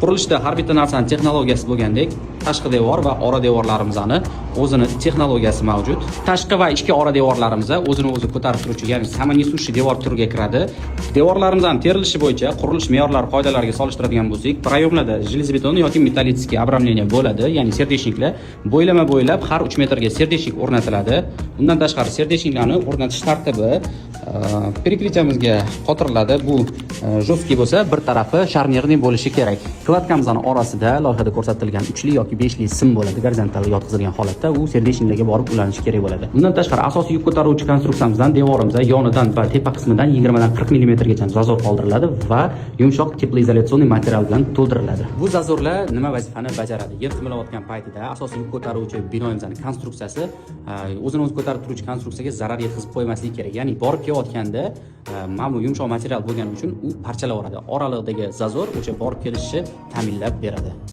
Qurilishda har bitta narsani texnologiyasi bo'lgandek, tashqi devor va ora devorlarimizni o'zini texnologiyasi mavjud. Tashqi va ichki ora devorlarimiz o'zini o'zi ko'tarib turuvchi, ya'ni самонесущий devor turiga kiradi. Devorlarimizni terilishi bo'yicha qurilish me'yorlari qoidalariga solishtiradigan bo'lsak, проём larda железобетон yoki металлический обрамление bo'ladi, ya'ni сердечник lar bo'ylama bo'ylab har 3 metrga сердечник o'rnatiladi. Undan tashqari, сердечник larni o'rnatish tartibi перекрытия mizga qotiriladi. Bu жесткий bo'lsa, bir tarafi шарнирный bo'lishi kerak. Кладка mizni orasida loyihada ko'rsatilgan uchli yoki beshli sim bo'ladi, gorizontal yotqizilgan holatda u сердечник larga borib ulanishi kerak bo'ladi. Undan tashqari, asosiy yuk ko'taruvchi konstruksiyamizdan devorimizda yonidan va tepa qismidan 20 dan 40 millimetrgacha зазор qoldiriladi va yumshoq теплоизоляционный material bilan to'ldiriladi. Bu зазор lar nima vazifani bajaradi? Yer qimirlayotgan paytida asosiy yuk ko'taruvchi binoimizning konstruksiyasi o'zini o'zi ko'tarib turuvchi konstruksiyaga zarar yetkazib qo'ymasligi kerak. Ya'ni borib kelayotganda mana bu yumshoq material bo'lgani uchun u parchalaveradi. Oralig'idagi зазор o'sha borib kelishni ta'minlab beradi.